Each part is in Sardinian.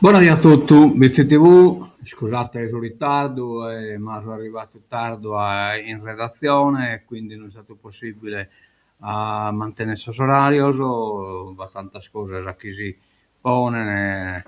Bona die a totu, Bitzi TV, iscusate su ritardu ma so arrivadu tardu in redatzione e quindi no est istadu possibile a mantennere sos orarios, b'at tantas cosas chi si ponen,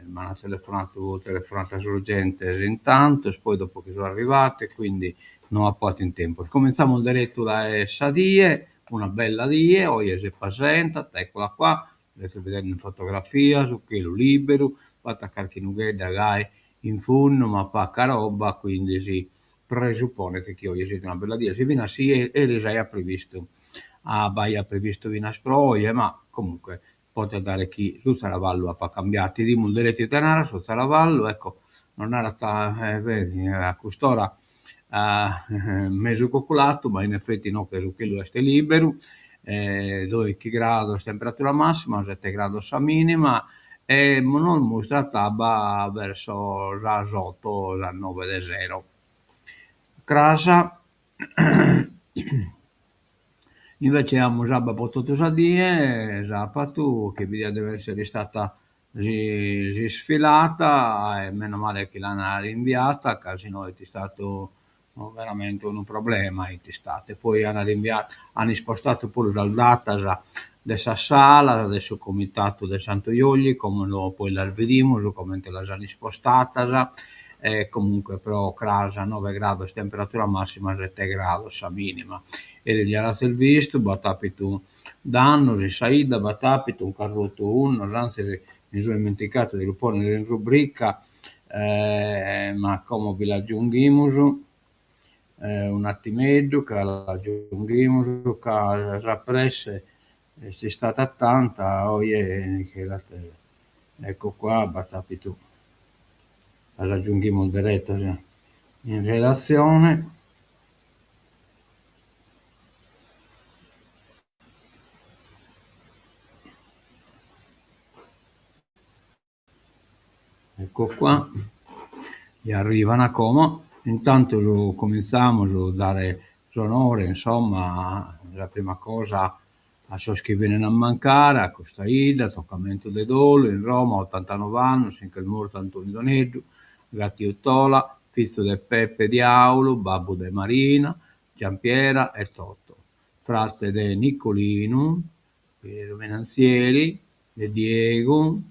m'an telefonadu telefonadas urgentes intantos, poi dopo chi so arrivadu e quindi no apo 'atu in tempus. Comintzamus deretu dae sa die, una bella die, oje si presentat, eccola qua, Sezis bidende in fotografia su chelu liberu, b'at carchi nughedda gai in fundu ma paca roba, quindi si presupponet chi oje siat una bella die, si finas si eris aiat previstu, abba aiat previstu finas pro oje, ma comunque podet dare chi su zaravallu apat cambiadu. 'Idimus deretu ite narat su zaravallu, ecco, nos narat a cust'ora mesu coculatu, ma in effetti inoghe su chelu est liberu, doichi grados temperatura massima, sette grados sa minima e nos mustrat abba verso sas otto, sas noe de sero. Cras invece amus abba pro totu sa die, sapatu, chi bi diat dever essere istata s'isfilata e meno male chi l'an rinviata ca si no est istadu veramente unu problema 'it istadu e poi an rinviadu an ispostadu puru sas datas de sas salas de su comitadu de Santu Juilli, como poi las bidimus comente las an ispostadas e comunque pro cras noe grados temperatura massima sette grados sa minima. Eris ja l'azis bistu b'at apidu Dannos in sa 'idda b'at apidu, nch'at rutu unnos, antzis mi so ismenticadu de lu ponnere in rubrica, ma como bi l'agiunghimus un'attimeddu ca l'agiunghimus ca sa presse est istada tanta oje che ecco qua b'at apidu, las agiunghimus deretas in redatzione. Ecco qua, ja arrivan como, intantu comintzamus a dare s'onore, insomma, sa prima cosa a sos chi benen a mancare a custa 'idda, tocamentu de dolu, in Roma, ottantanove annos, si nch'est mortu Antoni Doneddu, Gatiu Tola, fizu de Peppe Diaulu, babbu de Marina, Giampiera e Toto, frate de Nicolinu, su finantzieri, de Diegu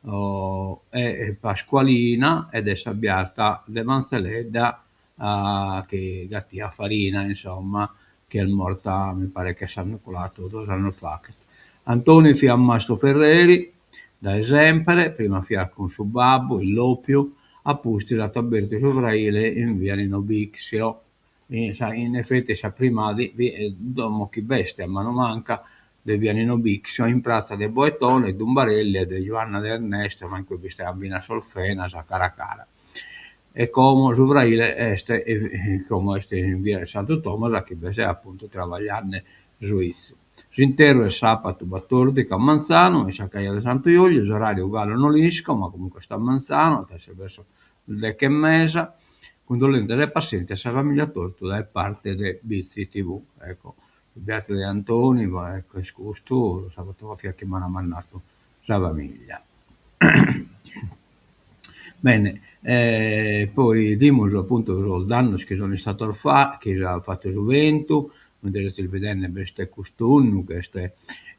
e Pasqualina e de sa Biata de Mantzeledda chi gatiat farina, insomma, chi est morta mi paret chi s'annu coladu o duos annos faghet. Antoni fiat mastru ferreri dae semper, prima fiat cun su babbu in Lòpiu, a pustis at abertu su fraile in via Nino Bixio, in efeti sa prima domo chi b'est a manu manca de via Nino Bixio, in pratza de Boetone, Dumbarelli e de Giuanna de Ernesto, ma in cue b'istaiant finas sos Fenas a cara a cara. E como su fraile est como est in via de Santu Tomas chi b'est apuntu trabagliende su 'itzu. S'interru est sàpatu batòrdighi a manzanu in sa cheja de Santu Juliu, s'oràriu galu no l'isco, ma comunque est a manzanu, at a esser verso sas deghe e mesa. Cundolèntzias e passèntzia a sa famìlia totu dae parte de Bitzi TV. Ecco, su biatu de Antoni, ecco est custu sa fotografia chi m'an mandadu sa famìlia. Bene, poi 'idimus apuntu sos dannos chi sun istados fa chi at fatu su bentu, comente sezis bidende b'est custu 'unnu chi est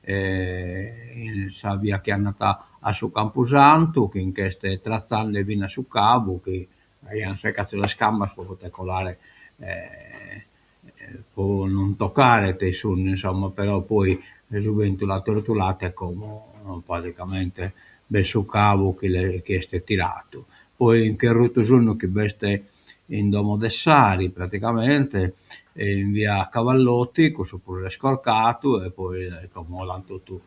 in sa via chi andat a su Campusantu chi nch'est tratzende finas su cabu chi aian segadu sas cambas pro poder colare pro non toccare s'unnu insomma, però poi su bentu l'at tortuladu e como praticamente b'est su cabu chi chi est tiradu. Poi nch'est ruttu s'unnu chi b'est in domo de Sari praticamente in via Cavallotti, cussu puru s'est corcadu e poi como l'an totu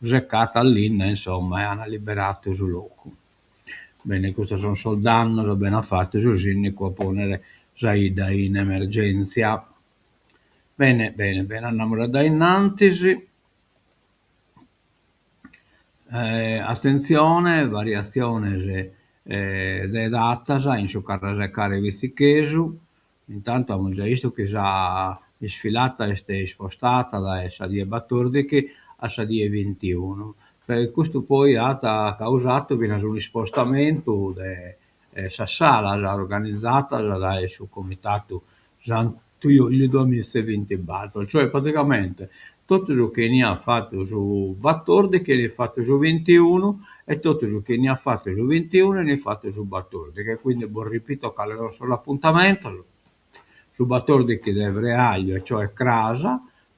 secadu a linna insomma e an liberadu su logu. Bene, custos sun sos dannos, bene at fatu su sindicu a ponnere sa 'idda in emergentzia. Bene, bene, bene, andamus a dae innantis. Atentzione, variatziones de datas in su carrasecare bitzichesu, Intantu amus giai 'istu chi sa isfilata est ispostada dae sa die batòrdighi a sa die bintiunu. Custu poi at causadu finas un'ispostamentu de sas salas organizadas dae su Comitadu Santu Juliu duamiza e bintibattor, cioè praticamente totu su chi 'eniat fatu su battordighi 'enit fatu su bintiunu e totu su chi 'eniat fatu su bintiunu 'enit fatu su battordighi e quindi bos ripito cales sun sos apuntamentos. Su battordighi de freagliu e cioè cras,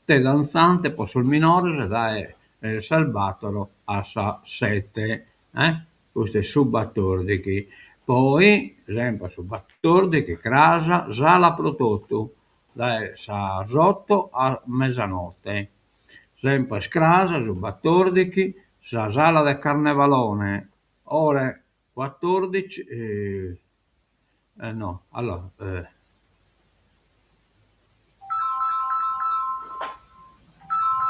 tè danzante pro sos minores dae sas battoro a sas sette eh, custu est su battordighi. Poi, sempre su battordighi, cras, sala pro totu, dae sas otto a mesanotte. Sempre cras, su battordighi, sa sala de Carnevalone, ore quattordici no, allora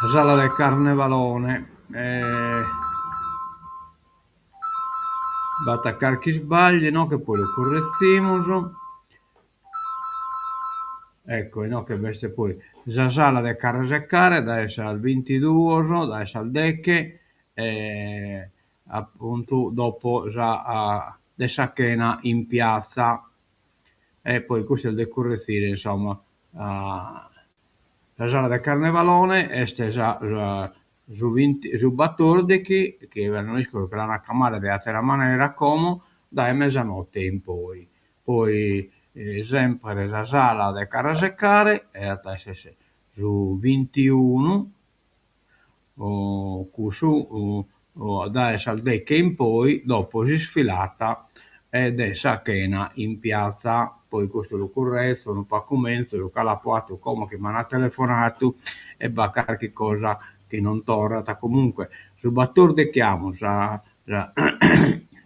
sa sala de Carnevalone b'at carchi isbagliu inoghe poi lu currezimus. Ecco, inoghe b'est poi sa sala de Carrasecare dae sas bintiduos, dae sas deghe appuntu dopo sa de sa chena in piazza. E poi custu est de currezire insomma sa sala de Carnevalone est sa su binti su battordighi, chi no isco chi l'an a chamare de attera manera como, dae mesanotte in poi. Poi sempre sa sala de Carrasecare e at a esser su bintiunu cussu dae sas deghe in poi dopo s'isfilata e de sa chena in piazza. Poi custu lu currezzo unu pagu menzus ca l'apo 'atu como chi m'an telefonadu e b'at carchi cosa chi non torrat. Comunque su battordighi amus sa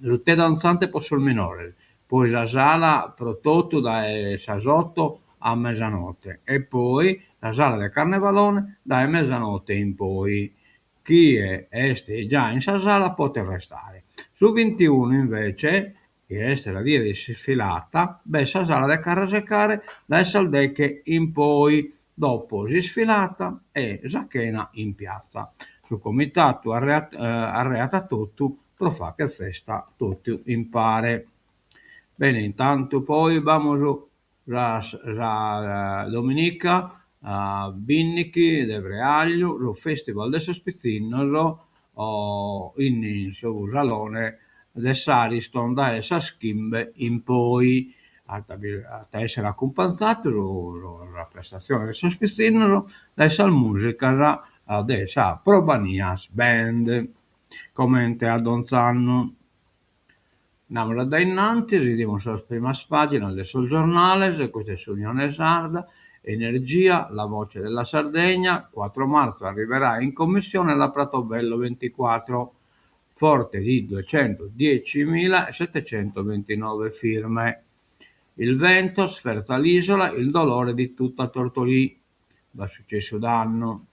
su tè danzante pro sos minores, poi sa sala pro totu dae sas otto a mesanotte e poi sa sala de Carnevalone dae mesanotte in poi. Chie est già in sa sala potet restare. Su bintiunu invece, chi est sa die de s'isfilata, b'est sa sala de Carrasecare dae sas deghe in poi, dopo s'isfilata e sa chena in piazza. Su comitadu arreat arreat a totu pro fagher festa totu impare. Bene, intantu poi b'amus sa dominica bindighi de freagliu su festival de sos pitzinnos in su salone de s'Ariston dae sas chimbe in poi. At a esser acumpanzadu sa prestazione de sos pitzinnos dae sas musicas de sa Probanias Band, comente a donz'annu. Andamus a dae innantis, 'idimus sas primas paginas de sos giornales, custa est s'Unione Sarda, Energia, la voce della Sardegna, 4 marzo arriverà in commissione la Pratobello 24, forte di 210.729 firme. Il vento sferza l'isola, il dolore di tutta Tortolì. B'at successu dannu.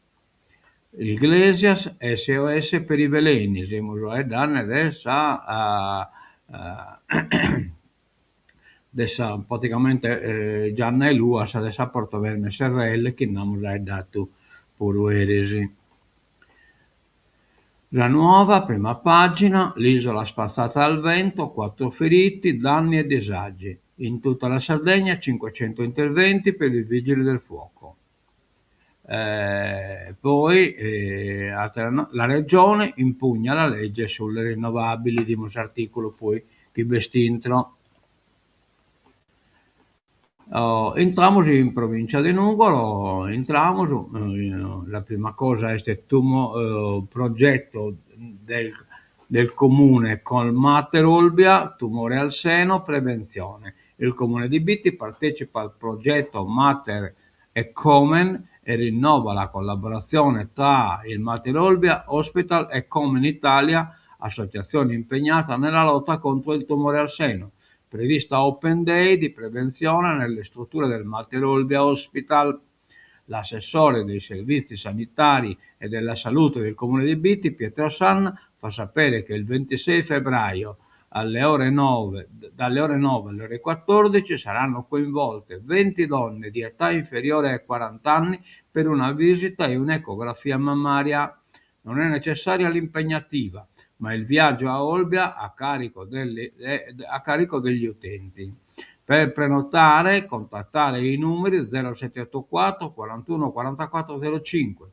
Iglesias, SOS per i veleni, semus 'aeddende de sa de sa praticamente Gianna 'e Luas de sa Portoverme SRL chi nd'amus 'aeddadu puru eris. La nuova, prima pagina, l'isola spazzata dal vento, quattro feriti, danni e disagi. In tutta la Sardegna 500 interventi per i vigili del fuoco. Poi la regione impugna la legge sulle rinnovabili, 'idimus s'articulu poi chi b'est intro. Intramus in provincia de Nugoro, intramus, sa prima cosa est progetto del del comune con Mater Olbia, tumore al seno, prevenzione. Il comune di Bitti partecipa al progetto Mater e Komen e rinnova la collaborazione tra il Mater Olbia Hospital e Komen Italia, associazione impegnata nella lotta contro il tumore al seno. Prevista Open Day di prevenzione nelle strutture del Mater Olbia Hospital. L'assessore dei servizi sanitari e della salute del comune di Bitti, Pietro Sanna, fa sapere che il 26 febbraio alle ore 9, dalle ore 9 alle ore 14 saranno coinvolte 20 donne di età inferiore ai 40 anni per una visita e un'ecografia mammaria. Non è necessaria l'impegnativa, ma il viaggio a Olbia a carico delle, a carico degli utenti. Per prenotare contattare i numeri 0784 41 44 05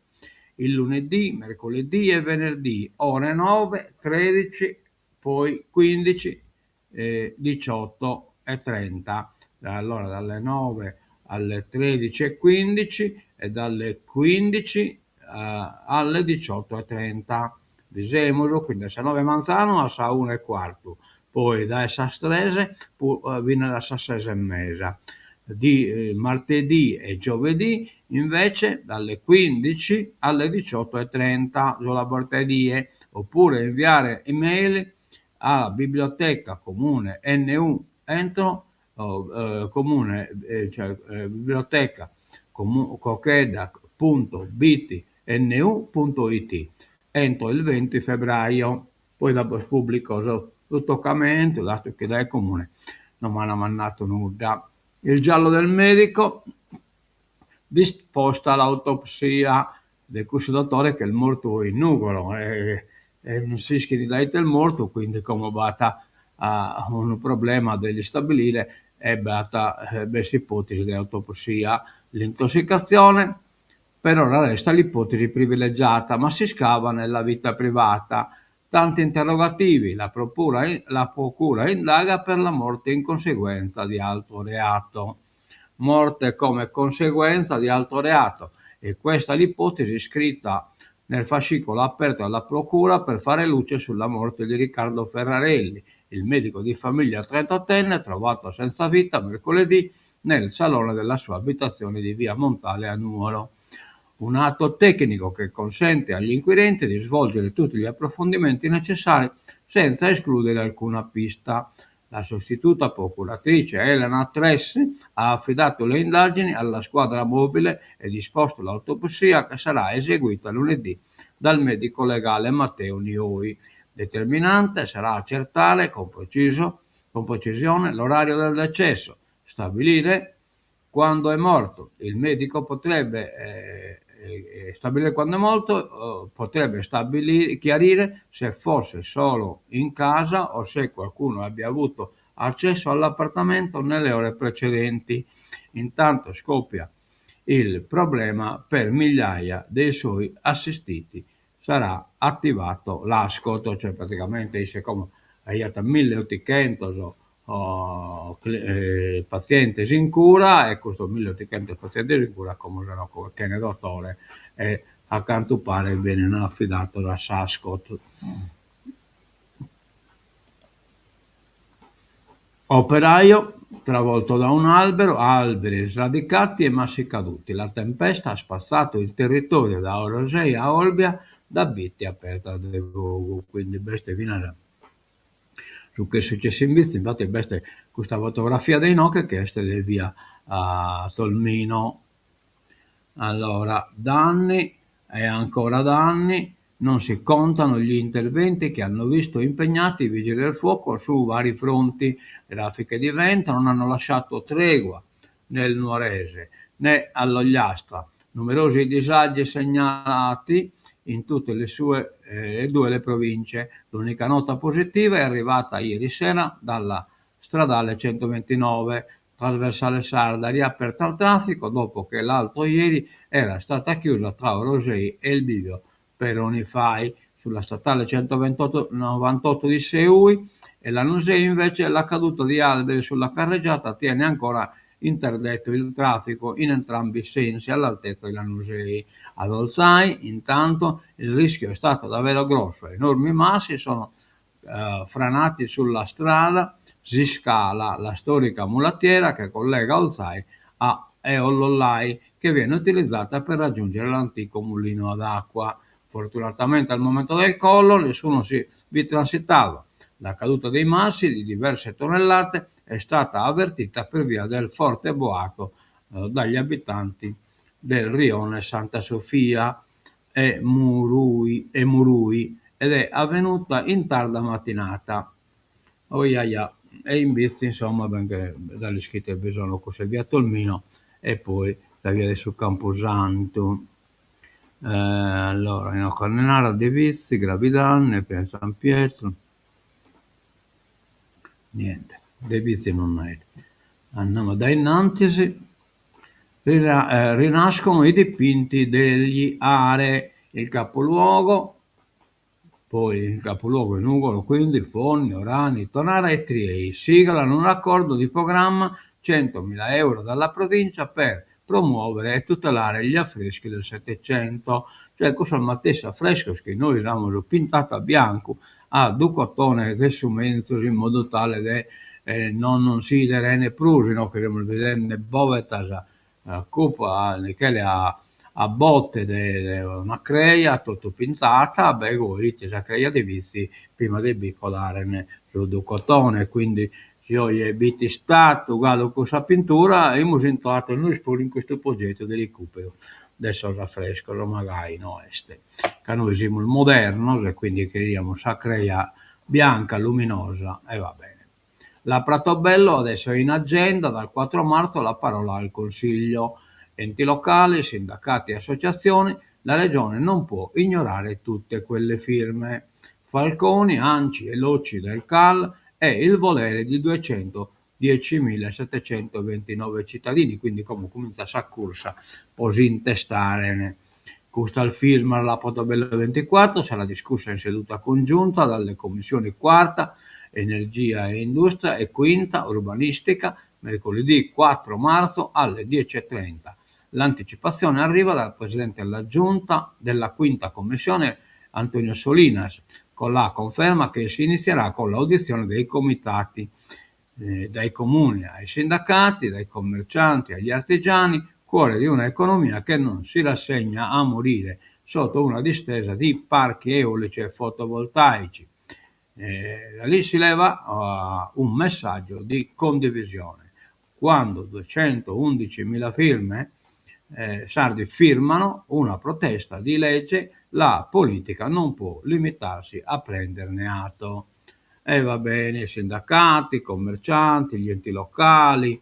il lunedì, mercoledì e venerdì, ore 9, 13, poi 15, eh, 18 e 30. Allora dalle 9 alle 13.15 e dalle 15 eh, alle 18.30. Disemus, quindi a sas 9 'e manzanu a sa una e cuartu, poi dae sas tres eh, finas a sas ses e mesa. Di eh, martedì e giovedì invece dalle 15 alle 18.30 sulla borta 'e die, oppure inviare email a biblioteca comune NU entro oh, comune, cioè biblioteca cochedda punto bit nu punto it entro il 20 febbraio. Poi bos pubblico su tocamentu, datu chi dae comune non m'an mandadu nudda. Il giallo del medico, disposta l'autopsia de cussu dottore ch'est mortu in Nugoro e e non s'ischit dae ite est mortu, quindi como b'at unu problema de l'istabilire e b'at b'est s'ipotesi de autopsia. L'intossicazione per ora resta l'ipotesi privilegiata, ma si scava nella vita privata. Tanti interrogativi, la procura, la procura indaga per la morte in conseguenza di altro reato. Morte come conseguenza di altro reato. E questa l'ipotesi scritta nel fascicolo aperto alla procura per fare luce sulla morte di Riccardo Ferrarelli, il medico di famiglia 38enne trovato senza vita mercoledì nel salone della sua abitazione di via Montale a Nuoro. Un atto tecnico che consente agli inquirenti di svolgere tutti gli approfondimenti necessari senza escludere alcuna pista. La sostituta procuratrice Elena Tressi ha affidato le indagini alla squadra mobile e disposto l'autopsia che sarà eseguita lunedì dal medico legale Matteo Nioi. Determinante sarà accertare con, preciso, con precisione l'orario del decesso, stabilire quando è morto. Il medico potrebbe eh, eh, stabilire quando è morto, eh, potrebbe stabilire, chiarire se fosse solo in casa o se qualcuno abbia avuto accesso all'appartamento nelle ore precedenti. Intanto scoppia il problema per migliaia dei suoi assistiti. Sarà attivato l'ASCOT, cioè praticamente isse como aiat milleotichentos patzientes in cura e custos milleotichentos patzientes in cura como sono chene dottore e a cantu paret benin afidados a s'ASCOT. Operaio travolto da un albero, alberi sradicati e massi caduti. La tempesta ha spazzato il territorio da Orosei a Olbia, da Bitti a Perdasdefogu. Quindi b'est finas su ch'est successu in Bitzi, infatti b'est custa fotografia de inoghe chi est de via Tolmino. Allora, danni e ancora danni, non si contano gli interventi che hanno visto impegnati i vigili del fuoco su vari fronti. Raffiche di vento non hanno lasciato tregua nel Nuorese né all'Ogliastra. Numerosi disagi segnalati in tutte le sue eh, due le province. L'unica nota positiva è arrivata ieri sera dalla stradale 129 trasversale sarda riaperta al traffico dopo che l'altro ieri era stata chiusa tra Orosei e il bivio per Onifai. Sulla statale 198 98 di Seui e Lanusei invece la caduta di alberi sulla carreggiata tiene ancora interdetto il traffico in entrambi i sensi all'altezza di Lanusei. Ad Olzai, intanto, il rischio è stato davvero grosso. Enormi massi sono eh, franati sulla strada Siscala, la storica mulattiera che collega Olzai a Eollolai, che viene utilizzata per raggiungere l'antico mulino ad acqua. Fortunatamente al momento del collo nessuno si vi transitava. La caduta dei massi di diverse tonnellate è stata avvertita per via del forte boato eh, dagli abitanti del rione Santa Sofia e Murui, e Murui ed è avvenuta in tarda mattinata. Oiaia. E in Bitzi, insomma, benché dall'ischite bi sono cussa via Tolmino e poi sa via de su Campusantu. Allora, inoghe narat de Vitzi, Grabidanne, San Pietro. Niente, de Vitzi non naet. Andamus a dae innantis. Rinascono i dipinti degli Are, il capoluogo, poi il capoluogo è Nùgoro, quindi Fonni, Orani, Tonara e Triei siglano un accordo di programma 100.000 euro dalla provincia per promuovere e tutelare gli affreschi del Settecento, cioè cussos matessi affrescos chi nois amus pintadu a biancu a ducotone de su menzus in modu tale de non si 'idere 'ene prus, inoghe semus bidende bovetas a cupola, Michele a bote de una creja totu pintata, beh goi 'it sa creja de Vitzi prima de bi colare su ducotone, quindi si oje b'it istadu galu cussa pintura 'imus intradu nois puru in custu progetu de recuperu de sos afrescos, ma gai no est, ca nois semus modernos e quindi cheriamus sa creja bianca luminosa e va bene. La Pratobello adesso è in agenda dal 4 marzo la parola al Consiglio. Enti locali, sindacati e associazioni, la Regione non può ignorare tutte quelle firme. Falconi, Anci e Locci del CAL è il volere di 210.729 cittadini, quindi como cumintzat sa cursa pro s'intestare. Custas firmas la Pratobello 24 sarà discussa in seduta congiunta dalle commissioni quarta, energia e industria e quinta, urbanistica, mercoledì 4 marzo alle 10.30. L'anticipazione arriva dal presidente della giunta della quinta commissione Antonio Solinas, con la conferma che si inizierà con l'audizione dei comitati, eh, dai comuni ai sindacati, dai commercianti agli artigiani, cuore di un'economia che non si rassegna a morire sotto una distesa di parchi eolici e fotovoltaici. Eh, da lì si leva uh, un messaggio di condivisione. Quando 211.000 firme eh, sardi firmano una protesta di legge, la politica non può limitarsi a prenderne atto. E va bene, sindacati, commercianti, gli enti locali,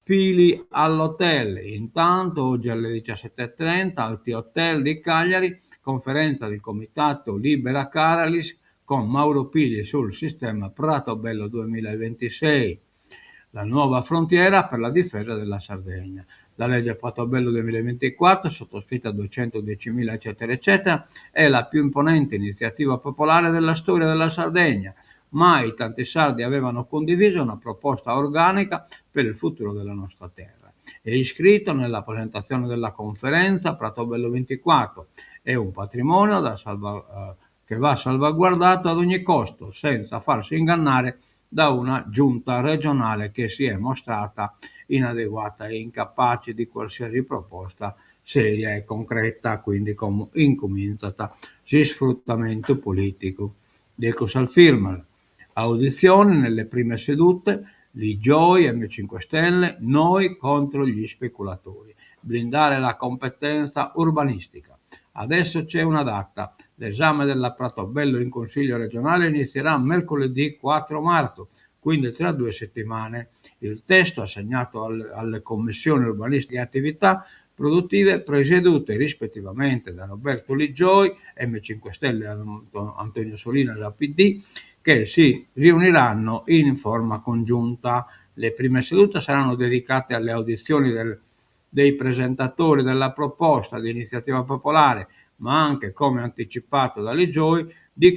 Pili all'hotel. Intanto oggi alle 17.30 al T-Hotel di Cagliari, conferenza del comitato Libera Caralis con Mauro Pili sul sistema Pratobello 2026, la nuova frontiera per la difesa della Sardegna. La legge Pratobello 2024, sottoscritta 210.000 eccetera eccetera, è la più imponente iniziativa popolare della storia della Sardegna. Mai tanti sardi avevano condiviso una proposta organica per il futuro della nostra terra. È iscritto nella presentazione della conferenza Pratobello 24. È un patrimonio da salva, eh, che va salvaguardato ad ogni costo, senza farsi ingannare da una giunta regionale che si è mostrata inadeguata e incapace di qualsiasi proposta seria e concreta, quindi como incumintzat s'isfrutamentu politicu de cussas firmas. Audizioni nelle prime sedute, Li Gioi, M5 Stelle, noi contro gli speculatori. Blindare la competenza urbanistica. Adesso c'è una data. L'esame della Pratobello in Consiglio regionale inizierà mercoledì 4 marzo, quindi tra due settimane. Il testo assegnato alle, alle commissioni urbanistiche e attività produttive presiedute rispettivamente da Roberto Li Gioi, M5 Stelle e Antonio Solinas da PD, che si riuniranno in forma congiunta. Le prime sedute saranno dedicate alle audizioni del, dei presentatori della proposta di iniziativa popolare, ma anche, come anticipato da Li Gioi, di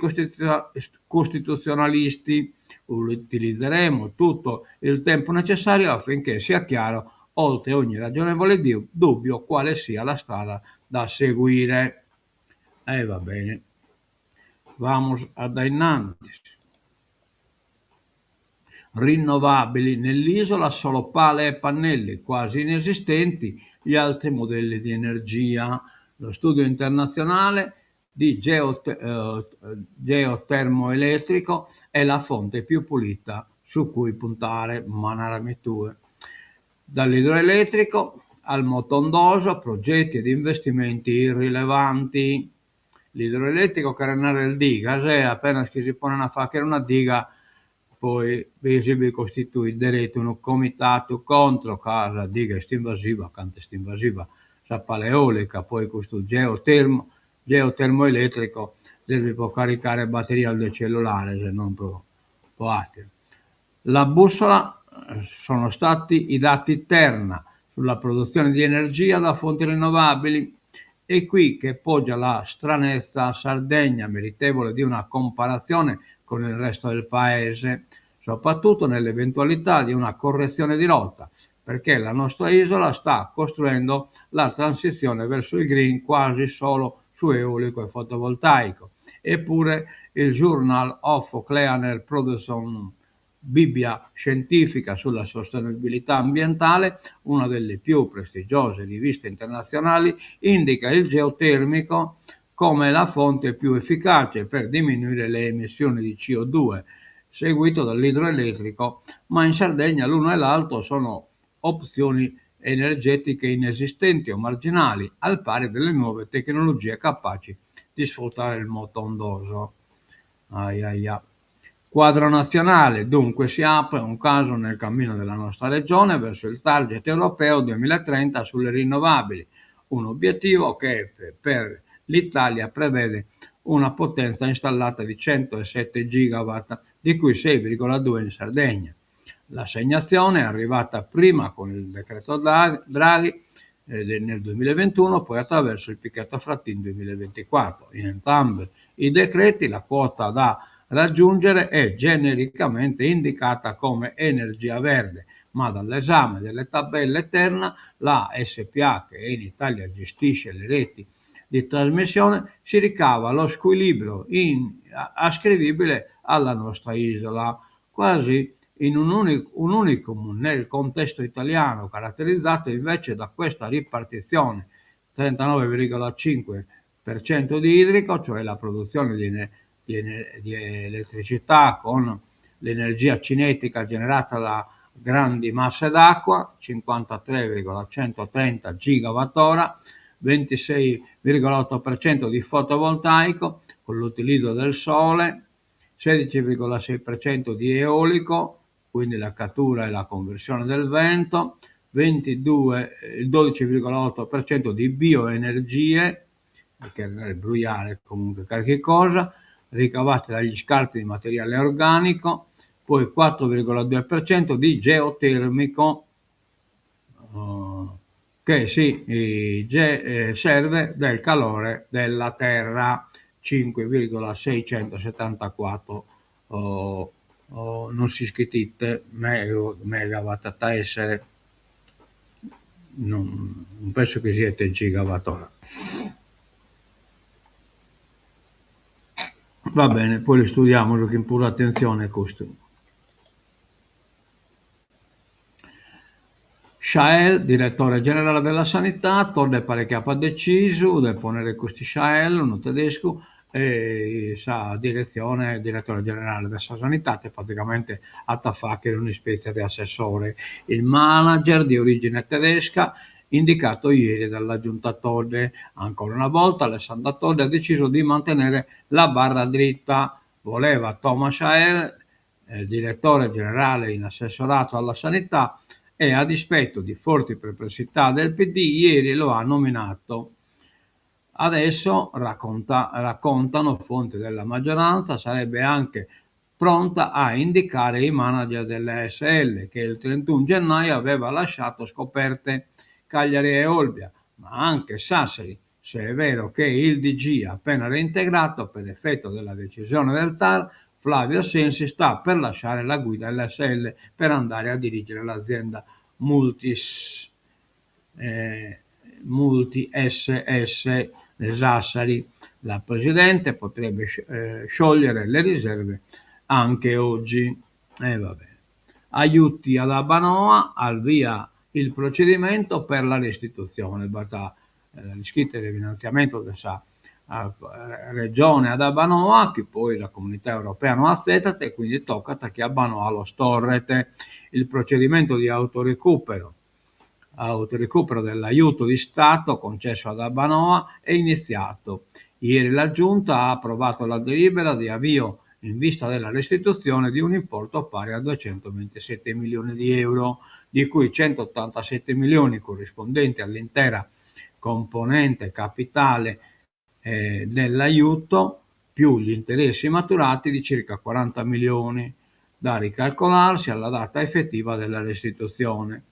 costituzionalisti. Utilizzeremo tutto il tempo necessario affinché sia chiaro, oltre ogni ragionevole dubbio, quale sia la strada da seguire. E eh, va bene. Vamos ad innantis. Rinnovabili nell'isola solo pale e pannelli, quasi inesistenti gli altri modelli di energia. Lo studio internazionale di geote- eh, geotermoelettrico è la fonte più pulita su cui puntare, ma narami tue. Dall'idroelettrico al moto ondoso, progetti ed investimenti irrilevanti. L'idroelettrico cheret narrer digas e apenas chi si ponen a fagher una diga poi si bi costituit deretu unu comitadu contro ca sa diga est invasiva, cantu est invasiva. sa pala eolica, poi custu geotermo geotermoelettrico servit pro caricare batterias de cellulares e non pro pro atteru. La bussola sono stati i dati Terna sulla produzione di energia da fonti rinnovabili. È qui che poggia la stranezza Sardegna, meritevole di una comparazione con il resto del paese, soprattutto nell'eventualità di una correzione di rotta, perché la nostra isola sta costruendo la transizione verso il green quasi solo su eolico e fotovoltaico. Eppure il Journal of Clean Production, Bibbia scientifica sulla sostenibilità ambientale, una delle più prestigiose riviste internazionali, indica il geotermico come la fonte più efficace per diminuire le emissioni di CO2, seguito dall'idroelettrico, ma in Sardegna l'uno e l'altro sono opzioni energetiche inesistenti o marginali, al pari delle nuove tecnologie capaci di sfruttare il moto ondoso. Ahi ahi ah. Quadro nazionale, dunque si apre un caso nel cammino della nostra regione verso il target europeo 2030 sulle rinnovabili, un obiettivo che per l'Italia prevede una potenza installata di 107 gigawatt, di cui 6,2 in Sardegna. L'assegnazione è arrivata prima con il decreto Draghi nel 2021, poi attraverso il Pichetto Fratin 2024. In entrambi i decreti la quota da raggiungere è genericamente indicata come energia verde, ma dall'esame delle tabelle Terna, la SPA, che in Italia gestisce le reti di trasmissione, si ricava lo squilibrio in, ascrivibile alla nostra isola, quasi in un, unic, un unicum nel contesto italiano, caratterizzato invece da questa ripartizione 39,5% di idrico, cioè la produzione di, di, di elettricità con l'energia cinetica generata da grandi masse d'acqua, 53,130 gigawattora, 26,8% di fotovoltaico con l'utilizzo del sole, 16,6% di eolico, quindi la cattura e la conversione del vento, 22, il 12,8% di bioenergie, che è bruiare comunque qualche cosa, ricavate dagli scarti di materiale organico, poi 4,2% di geotermico, uh, che si eh, eh, serve del calore della terra, 5,674 oh, oh, non si scritte megawatt a essere non, non penso che siete gigawatt ora. Va bene, poi li studiamo con pura attenzione questo. Schael, direttore generale della sanità, Todde pare che apat decisu de ponnere custu Schael, unu tedescu, e sa direzione, direttore generale de sa sanità, praticamente at a faghere un'ispètzia de assessore. Il manager di origine tedesca indicato ieri dalla giunta Todde. Ancora una volta Alessandra Todde ha deciso di mantenere la barra dritta. Voleva Thomas Schael, eh, direttore generale in assessorato alla sanità, e a dispetto di forti perplessità del PD ieri lo ha nominato. Adesso, racconta, raccontano fonti della maggioranza, sarebbe anche pronta a indicare i manager delle ASL che il 31 gennaio aveva lasciato scoperte Cagliari e Olbia, ma anche Sassari, se è vero che il DG appena reintegrato per effetto della decisione del TAR, Flavio Sensi sta per lasciare la guida dell'ASL per andare a dirigere l'azienda Multis, eh, Multi SS de Sassari. La Presidente potrebbe eh, sciogliere le riserve anche oggi. Eh, vabbè. Aiuti ad Abbanoa, al via il procedimento per la restituzione. B'at l'ischit de finanziamento de sa Regione ad Abbanoa, chi poi la Comunità Europea no atzetat e quindi tocat chi Abbanoa los torret. Il procedimento di autorecupero autorecupero dell'aiuto di Stato concesso ad Abbanoa è iniziato. Ieri la Giunta ha approvato la delibera di avvio in vista della restituzione di un importo pari a 227 milioni di euro, di cui 187 milioni corrispondenti all'intera Componente capitale dell'aiuto più gli interessi maturati di circa 40 milioni, da ricalcolarsi alla data effettiva della restituzione.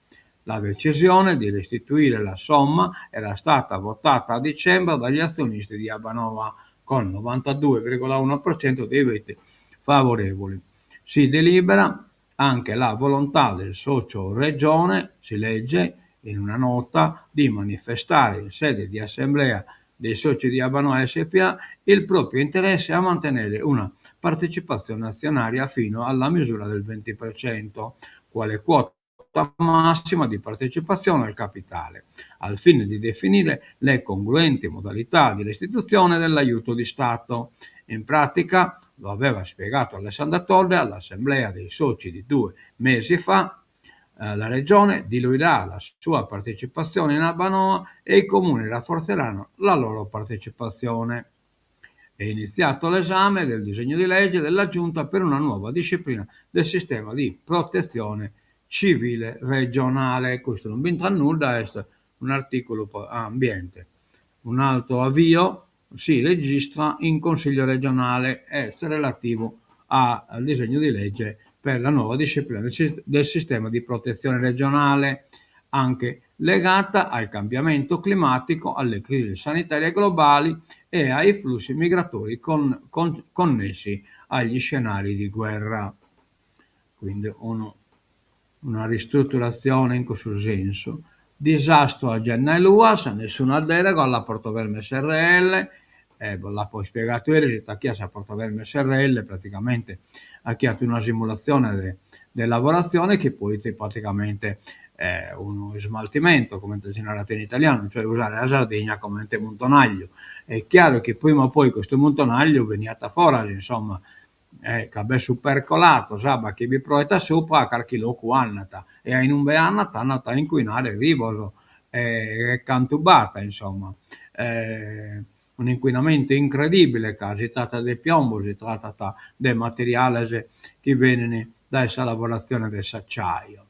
La decisione di restituire la somma era stata votata a dicembre dagli azionisti di Abbanoa con 92,1% dei voti favorevoli. Si delibera anche la volontà del socio Regione, si legge in una nota, di manifestare in sede di assemblea dei soci di Abbanoa SpA il proprio interesse a mantenere una partecipazione azionaria fino alla misura del 20%, quale quota massima di partecipazione al capitale, al fine di definire le congruenti modalità di restituzione dell'aiuto di Stato. In pratica, lo aveva spiegato Alessandra Todde all'assemblea dei soci di 2 mesi fa, la Regione diluirà la sua partecipazione in Abbanoa e i comuni rafforzeranno la loro partecipazione. È iniziato l'esame del disegno di legge della Giunta per una nuova disciplina del sistema di protezione civile regionale. Questo non b'intrat nudda, est un articulu po ambiente. Un altro avvio si registra in Consiglio regionale, est relativu al disegno di legge per la nuova disciplina del sistema di protezione regionale, anche legata al cambiamento climatico, alle crisi sanitarie globali e ai flussi migratori connessi agli scenari di guerra. Quindi una ristrutturazione in cussu sensu. Disastru a Genna 'e Luas, nessuna deroga alla Portoverme SRL, bos l'apo ispiegadu eris ite 'achiat sa Portoverme SRL, praticamente 'achiat una simulatzione de de lavoratzione chi poi fit praticamente unu smaltimento, comente si narat in italianu, cioè usare la Sardigna comente muntonagliu. Est chiaru chi prima o poi custu muntonagliu beniat a foras, insomma, ca b'est su percolato, s'abba chi bi proet a supra a carchi locu andat e a inumbe andat, andat a incuinare rivos e cantu b'at, insomma. Un'incuinamentu incredibile ca si tratat de piombo, si tratat de materiales chi benint dae sa lavoratzione de s'acciaio.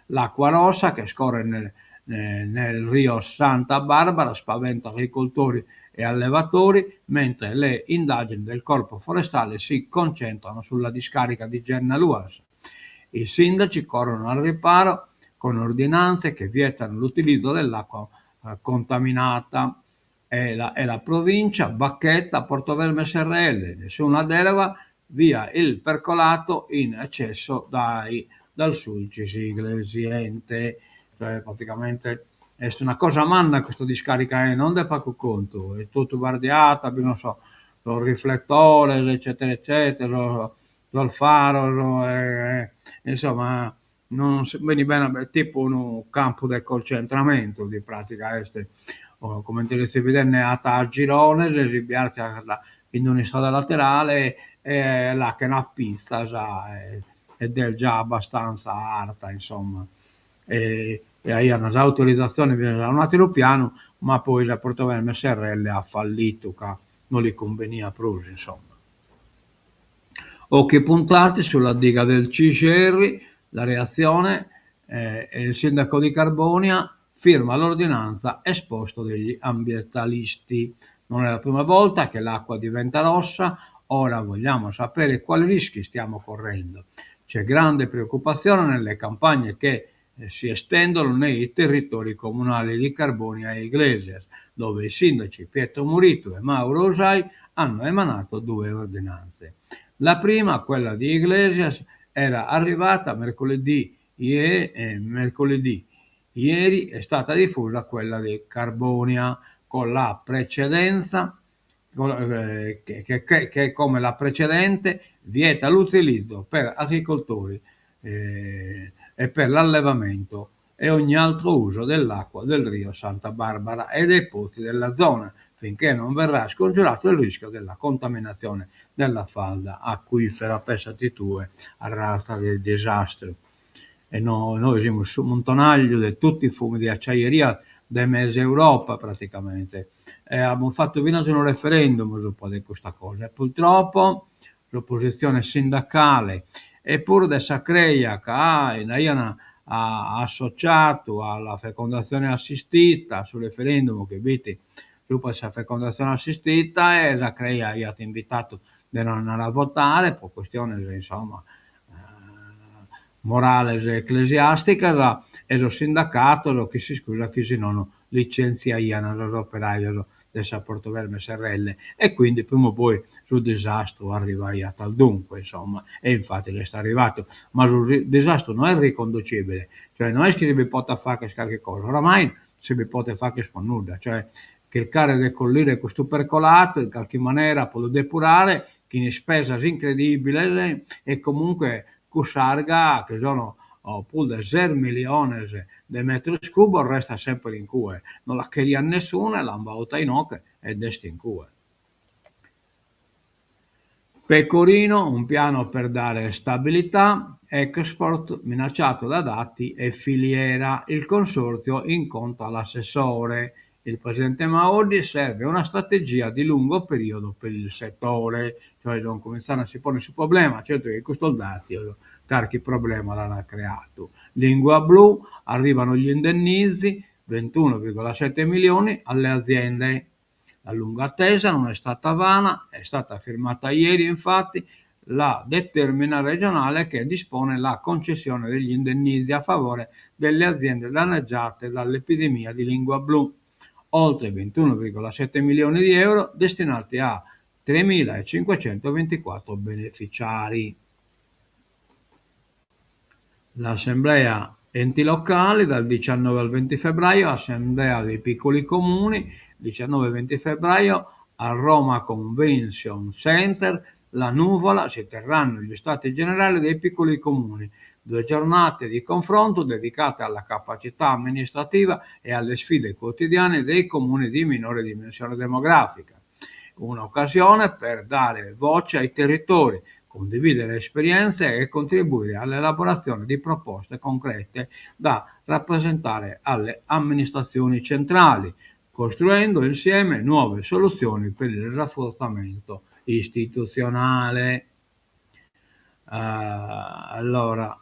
L'acqua rossa che scorre nel nel rio Santa Barbara spaventa agricoltori e allevatori, mentre le indagini del corpo forestale si concentrano sulla discarica di Genna Luas. I sindaci corrono al riparo con ordinanze che vietano l'utilizzo dell'acqua contaminata. E la, e la provincia bacchetta Portoverme SRL, nessuna deroga, via il percolato in eccesso dai, dal Sulcis Iglesiente. Cioè praticamente est una cosa manna custa discarica e non de pagu contu, est totu bardiata, bi non so, sos rifletores eccetera eccetera, sos sos faros e insomma non si benit bene tipu unu campu de concentramentu in pratica est, comente seis bidende at a girones, si bi artziat in un'istrada laterale e l'achen a pitzas ed est già abbastanza arta insomma e aian s'autorizatzione finas a un'atteru pianu, ma poi sa Portoverme SRL at fallitu ca no li cumbeniat prus insomma. Occhi puntati sulla diga del Cixerri, la reazione eh, il sindaco di Carbonia firma l'ordinanza esposto degli ambientalisti. Non è la prima volta che l'acqua diventa rossa, ora vogliamo sapere quali rischi stiamo correndo. C'è grande preoccupazione nelle campagne che eh, si estendono nei territori comunali di Carbonia e Iglesias, dove i sindaci Pietro Murito e Mauro Usai hanno emanato due ordinanze. La prima, quella di Iglesias, era arrivata mercoledì, eh, mercoledì. Ieri è stata diffusa quella di Carbonia con la precedenza eh, che, che, che come la precedente vieta l'utilizzo per agricoltori eh, e per l'allevamento e ogni altro uso dell'acqua del rio Santa Barbara e dei pozzi della zona, finché non verrà scongiurato il rischio della contaminazione della falda acquifera. Pensati tue, arratza de disastru. E no, nois semus su muntonagliu de totu i fumi de acciaieria de mesa Europa praticamente. E amus fatu finas unu referendum supra de custa cosa e purtroppo s'oppositzione sindacale e puru de sa creja ca nd'aian. associatu alla fecondazione assistita, su referendum chi b'it supra sa fecondazione assistita e sa creja aiat invitatu de no andare a votare pro chistiones insomma morales e ecclesiasticas e sos sindacatos chin s'iscusa chi si nono licentziaian sos operajos de sa Portoverme SRL e quindi prima o poi su disastru arrivaiat al dunque insomma e infattis est arrivatu. Ma su disastru no est riconducibile, cioè no est chi si bi potat fagher carchi cosa, oramai si bi podet fagher pro nudda, cioè chircare de collire custu percolato in carchi manera pro lu depurare chin ispesas incredibiles e comunque cuss'arga chi sono prus de ses miliones de metros cubos restat semper in cue, no la cheriat nessunu e l'an bauta inoghe ed est in cue. Pecorino, un piano per dare stabilità, export minacciato da dati e filiera, il consorzio incontra l'assessore, il presidente Maoddi serve una strategia di lungo periodo per il settore, cioè devono comintzare a si ponner su problema, certu chi custos dazios carchi problema l'an creatu. Lingua blu, arrivano gli indennizzi, 21,7 milioni alle aziende. La lunga attesa non è stata vana, è stata firmata ieri infatti la determina regionale che dispone la concessione degli indennizzi a favore delle aziende danneggiate dall'epidemia di lingua blu. Oltre 21,7 milioni di euro destinati a 3.524 beneficiari. L'assemblea enti locali dal 19 al 20 febbraio, assemblea dei piccoli comuni, 19-20 febbraio al Roma Convention Center, La Nuvola, si terranno gli stati generali dei piccoli comuni, due giornate di confronto dedicate alla capacità amministrativa e alle sfide quotidiane dei comuni di minore dimensione demografica. Un'occasione per dare voce ai territori, condividere esperienze e contribuire all'elaborazione di proposte concrete da rappresentare alle amministrazioni centrali, costruendo insieme nuove soluzioni per il rafforzamento istituzionale. Uh, allora,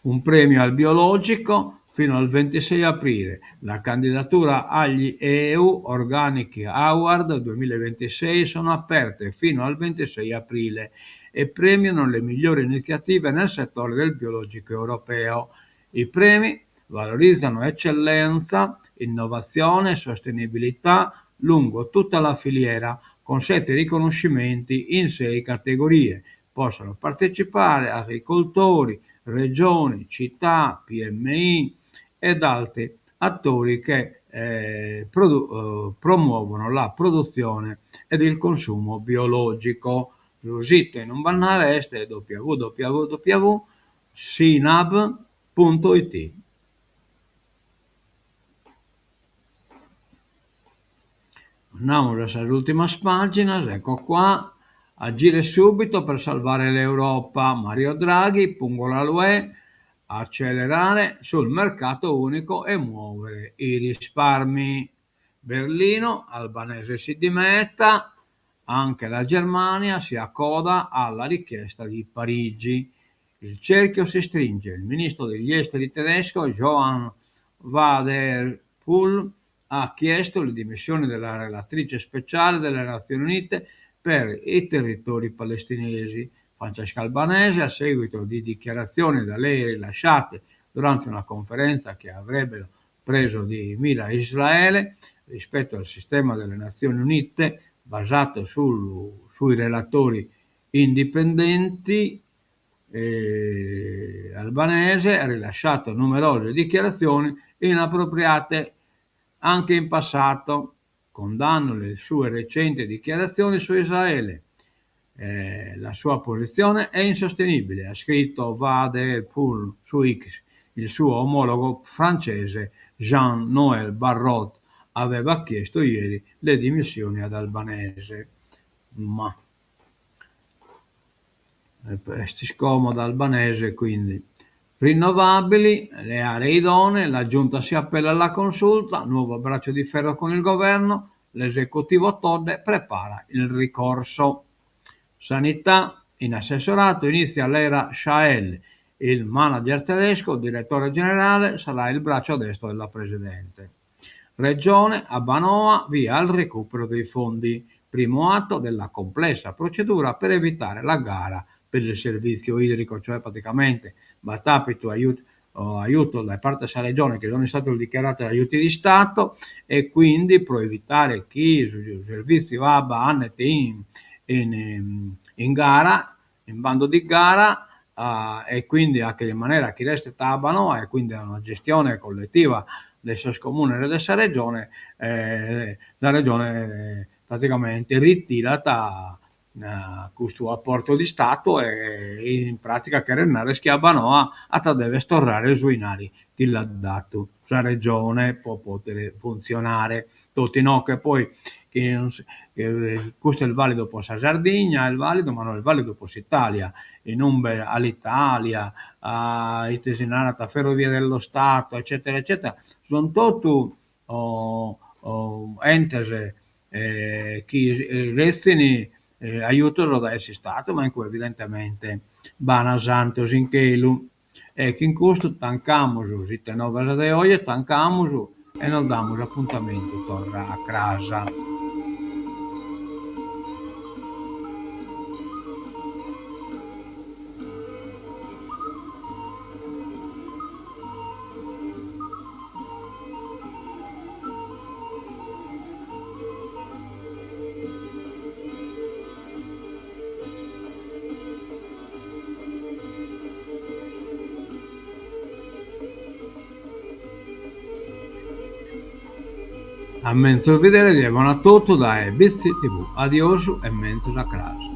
un premio al biologico fino al 26 aprile. La candidatura agli EU Organic Award 2026 sono aperte fino al 26 aprile e premiano le migliori iniziative nel settore del biologico europeo. I premi valorizzano eccellenza, innovazione e sostenibilità lungo tutta la filiera, con sette riconoscimenti in sei categorie. Possono partecipare agricoltori, regioni, città, PMI ed altri attori che eh, produ- eh, promuovono la produzione ed il consumo biologico. Su sito in un bannare est www.sinab.it. Andiamo a sas ultimas paginas, ecco qua. Agire subito per salvare l'Europa. Mario Draghi, pungola l'UE, accelerare sul mercato unico e muovere i risparmi. Berlino, Albanese si dimetta, anche la Germania si accoda alla richiesta di Parigi. Il cerchio si stringe. Il ministro degli esteri tedesco Johann Wadephul ha chiesto le dimissioni della relatrice speciale delle Nazioni Unite per i territori palestinesi, Francesca Albanese, a seguito di dichiarazioni da lei rilasciate durante una conferenza che avrebbero preso di mira Israele rispetto al sistema delle Nazioni Unite basato sul, sui relatori indipendenti, eh, Albanese ha rilasciato numerose dichiarazioni inappropriate anche in passato. Condanno le sue recenti dichiarazioni su Israele. Eh, la sua posizione è insostenibile, ha scritto Wadephul su X. Il suo omologo francese Jean-Noël Barrot aveva chiesto ieri le dimissioni ad Albanese. Ma est scomoda Albanese quindi. Rinnovabili, le aree idonee, la giunta si appella alla consulta, nuovo braccio di ferro con il governo, l'esecutivo Todde prepara il ricorso. Sanità, in assessorato inizia l'era Shael. Il manager tedesco, direttore generale, sarà il braccio destro della presidente. Regione, Abbanoa, via al recupero dei fondi. Primo atto della complessa procedura per evitare la gara per il servizio idrico, cioè praticamente b'at àpidu aiutos dae parte de sa Regione chi sunt istados dichiarados aiuti di Stato e quindi pro evitare chi su servìtziu abba andet in in gara, in bando di gara e quindi a in manera chi restet a Abbanoa e quindi a una gestione colletiva de sos comunes de sa Regione, sa Regione praticamente ritirat custu apporto di Stato e in pratica cheret narrer chi Abbanoa at a dever torrare su 'inari chi l'at dadu sa Regione pro poder funtzionare. Totu inoghe poi custu est validu pro sa Sardigna, est validu ma no est validu pro s'Italia, inumbe Alitalia, ite si narat Ferrovie dello Stato eccetera eccetera, sunt totu entes chi retzin aiutos dae s'Istadu ma in cue evidentemente b'an santos in chelu. E chin custu tancamus s'Ite Novas de oje, tancamus e nos damus apuntamentu torra a cras. A menzus bidere e bona a totu dae Bitzi TV. Adiosu e menzus a cras.